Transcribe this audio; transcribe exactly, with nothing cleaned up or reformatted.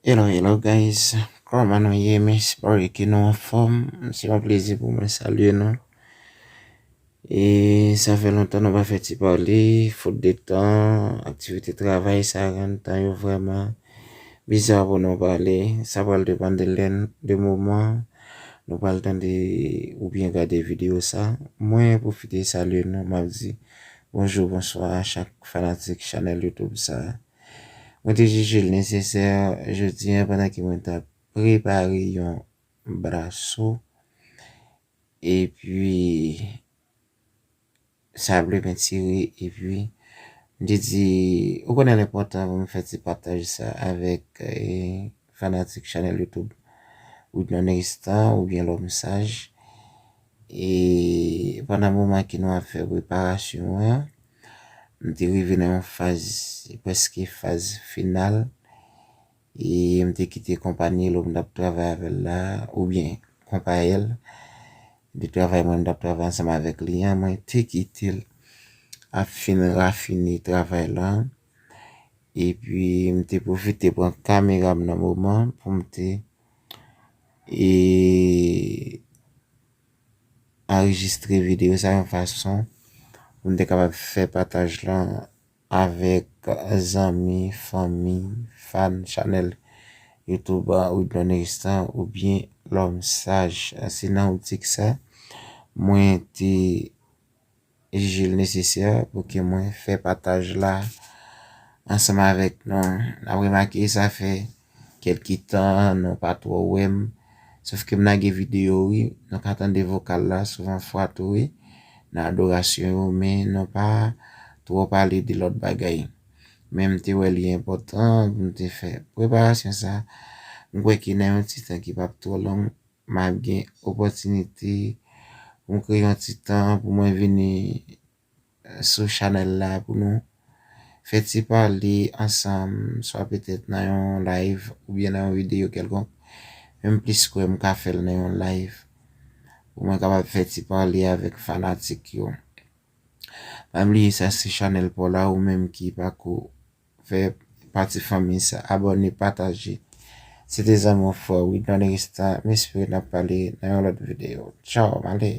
Hello, hello guys. Kòman nou ye? M espere ke nou anfòm. Se yon plezi pou mwen salye nou. E sa fè lontan nou pa fè ti pale, fot de tan, aktivite travay sa rann tan yo vrèman biza pou nou pale. Sa pral depann de lè, de moman nou pral tande oubyen gade videyo sa. Mwen pwofite salye nou, m ap di bonjou, bonswa a chak fanatik chanèl YouTube sa. Mwen te jije l nesesè jodi a pandan ke mwen t ap prepare yon braso. Epi, sa ble pentire, epi, m te di, ou konnen l enpòtan pou m fè ti pataj sa avèk eh, fanatik chanèl YouTube Widnon Eristan oubyen Lòm Saj. E pandan moman ke nou ap fè preparasyon an, m te rive nan yon faz, prèske faz final. E m te kite konpayi l m t ap travay avè l la, oubyen konpayèl de travay mwen m t ap travay ansanm avèk li an, mwen te kite l ap fin rafine travay la. Epi m te pwofite pran kamera m nan moman pou m te e anrejistre videyo sa yon fason pou m te kapab fè pataj la avèk zanmi, fanmi, fan chanèl YouTube a Widnon Eristan oubyen Lòm Saj. Se nan optik sa mwen te jije l nesesè pou ke mwen fè pataj la ansanm avèk nou. N ap remake sa fè kèlke tan nou pa twò wè m. Sof ke m lage videyo wi, nou ka tande vokal la souvan fwa tou wi nan adorasyon yo, men nou pa twò pale de lòt bagay. Men m te wè li enpòtan pou m te fè preparasyon sa. M kwè ke nan yon ti tan ki p ap twò long, m ap gen opòtinite pou m kreye yon ti tan pou mwen vini sou chanèl la pou nou fè ti pale ansanm, swa petèt nan yon live oubyen nan yon videyo kèlkonk. Men m plis kwè m ka fè l nan yon live pou mwen kapab fè ti pale avèk fanatik yo. Pa bliye sa se chanèl pa w la, ou menm ki pako fè pati fanmi sa, abòne, pataje. Se te zanmi w frè w Widnon Eristan, m espere n ap pale nan yon lòt videyo. Tchaw, m ale.